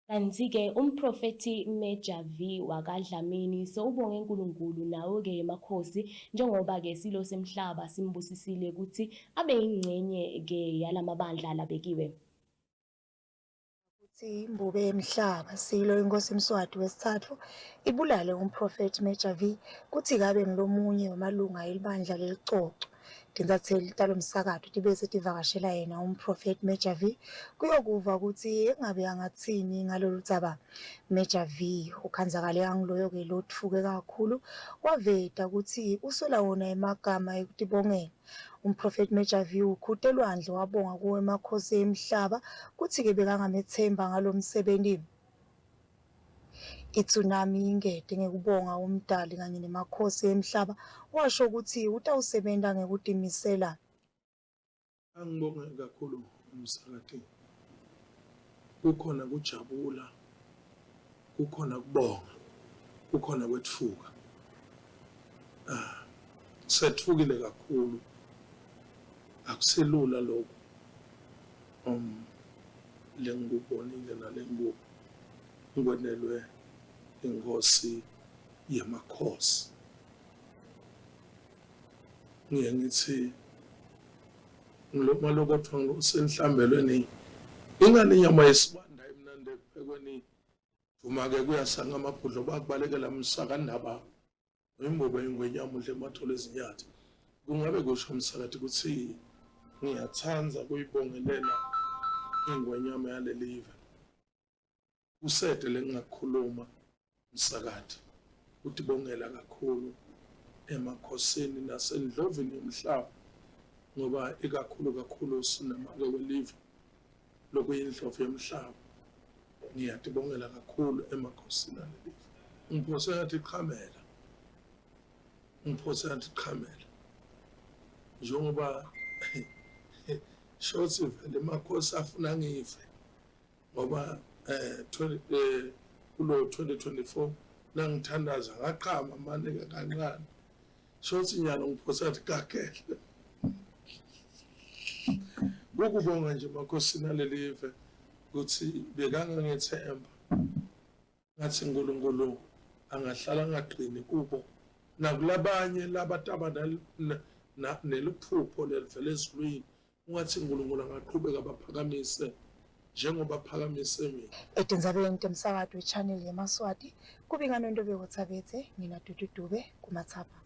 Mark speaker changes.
Speaker 1: Kanti-ke umprofethi Major V wakaDlamini sewubonge uNkulunkulu nawo-ke emakhosi njengoba-ke silo semhlaba simbusisile ukuthi abe yingcenye-ke yalamabandla labekiwe.
Speaker 2: Kutsi imbube yemhlaba, Silo iNkhosi Mswati wesitsatfu ibulale uMphrofethi Major V kutsi kabe ngulomunye wemalunga elibandla lelicoco. Tintsatseli talomsakato tibese tivakashela yena uMphrofethi Major V kuyokuva kutsi engabe angatsini ngaloludzaba. Major V ukhandzakale anguloyo-ke lotfuke kakhulu waveta kutsi uswela wona emagama ekutibongela. Umphrofethi Major V ukhute lwandle wabonga kuwo emakhosi emhlaba kutsi-ke bekangametsemba ngalomsebenti. I-tsunami ingete ngekubonga uMdali kanye nemakhosi emhlaba washo kutsi utawusebenta ngekutimisela.
Speaker 3: Angibonge kakhulu umsakati. Kukhona kujabula, kukhona kubonga, kukhona kwetfuka. Ah, sethukile kakhulu. Akuselula lokhu. Um lengikubonile nalengu ngikwenelwe inkosi yemakhosi. Ngiye ngithi ngilomalokothwa ngisenhlambelweni ingani inyama yesibanda imnandi ekuphekweni vuma-ke kuyasanga amabhudlo bakubalekela msakandaba imbobo ingwenyama udle emathole ezinyathi kungabe kusho msakati ukuthi ngiyathanda kuyibongelela ingwenyama yalelive Kusede lengingakukhuluma msakati kutibongela kakhulu emakhosini nasendlovini yomhlaba ngoba ikakhulu kakhulu sinamake welive lokuyindlovu yomhlaba. Ngiyatibongela kakhulu emakhosini alelive. Ngiphose ngathi qhamela. Ngiphose ngathi qhamela. Njengoba shothi vele emakhosi afuna ngife. Ngoba eh 20 eh kulo 2024 nangithandaza ngaqhama mane kancane shothi nyalo ngiphosa ngathi gagele kukubonga nje makhosini alelive ukuthi bekangangethemba ngathi uNkulunkulu angahlala angagqini kubo nakulabanye labataba neliphupho lelivela ezulwini Ungathi uNkulunkulu angaqhubeka abaphakamise njengoba aphakamise mina.
Speaker 2: Etindzabeni temsakato we-channel yemaSwati, kubika Nontobeko Tsabetse, Nina Dudu Dube, kuMatsapha.